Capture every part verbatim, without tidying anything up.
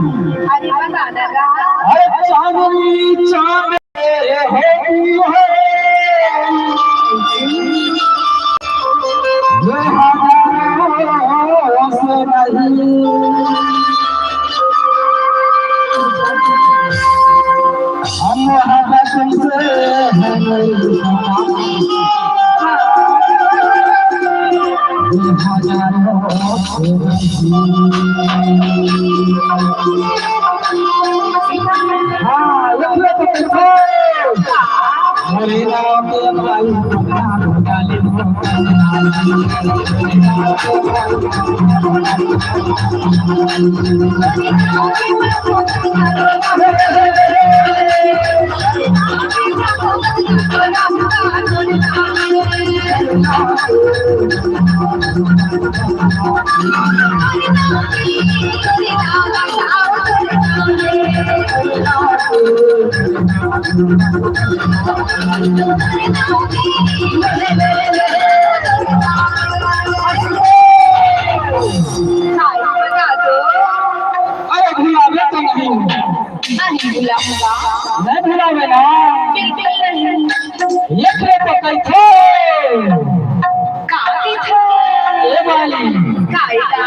अरे बता ना गा। अरे चांदनी चांद होती है, ये हजारों से नहीं। हम मोहब्बत से हैं। हाँ, ये तो कैसे? अरे राम, भाई। अरे भुलावे तो नहीं। नहीं भुलाऊंगा। नहीं भुलावे ना। बिल्कुल नहीं। ये तो कइथे। का कइथे? ए भाई। कायदा।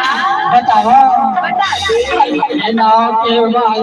बतावा। बता दे। ए नाव के भाई।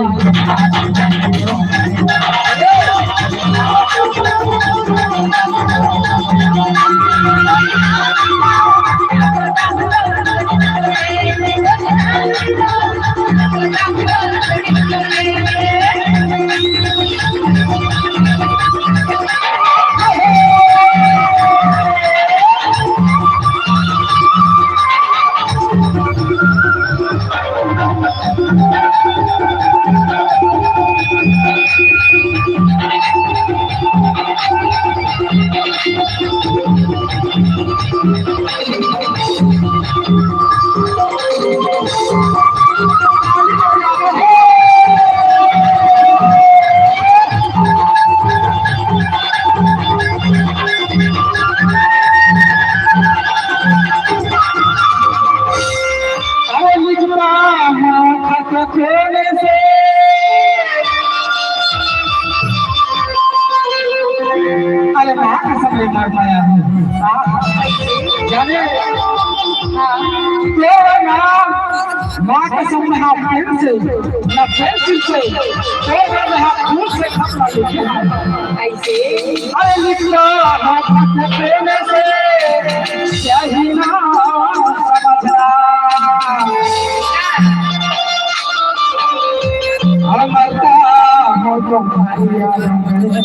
अरे माँ कसम, ले मार पाया हूँ। हाँ। जाने, तो ना, माँ कसम, ना पेन से, ना पेंसिल से, तो ना, ना खून से खत्म लिखे हैं। अरे लिखना हाथ में पेन से, यही ना समझना। और मरता हूँ तुम्हारी यादों में।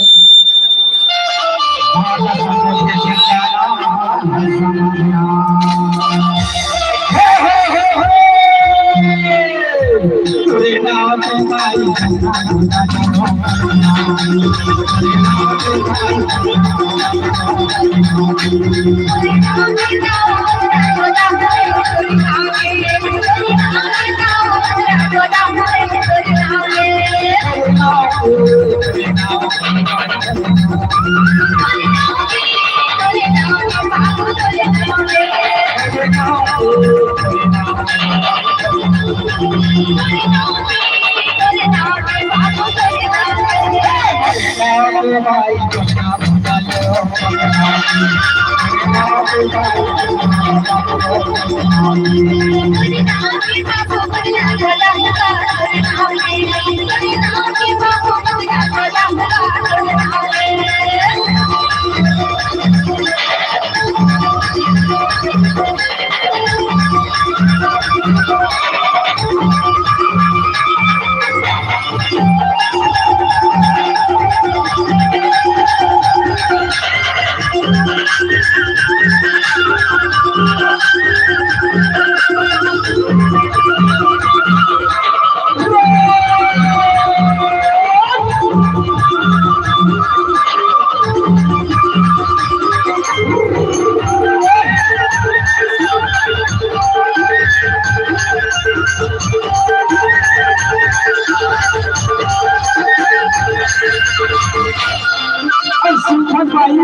सुखन भाई,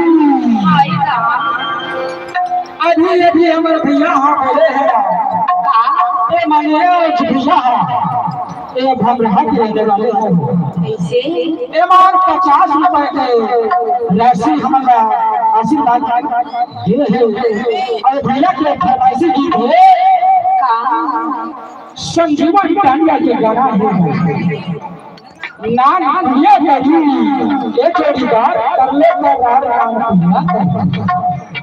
अभी, अभी हमर भैया ह बोले हे। का? ए, माने आज भैया ह। ये भगरहा के रहने वाले हैं। कैसे? एमन पचास रुपए के राशि हमन ला आशीर्वाद दे हे। और भैया के फरमाइशी गीत हे, का? संजीवन डांडिया के गाना हे। नान भैया करी, ये जोड़ीदार कर ले करार, नान भैया करी।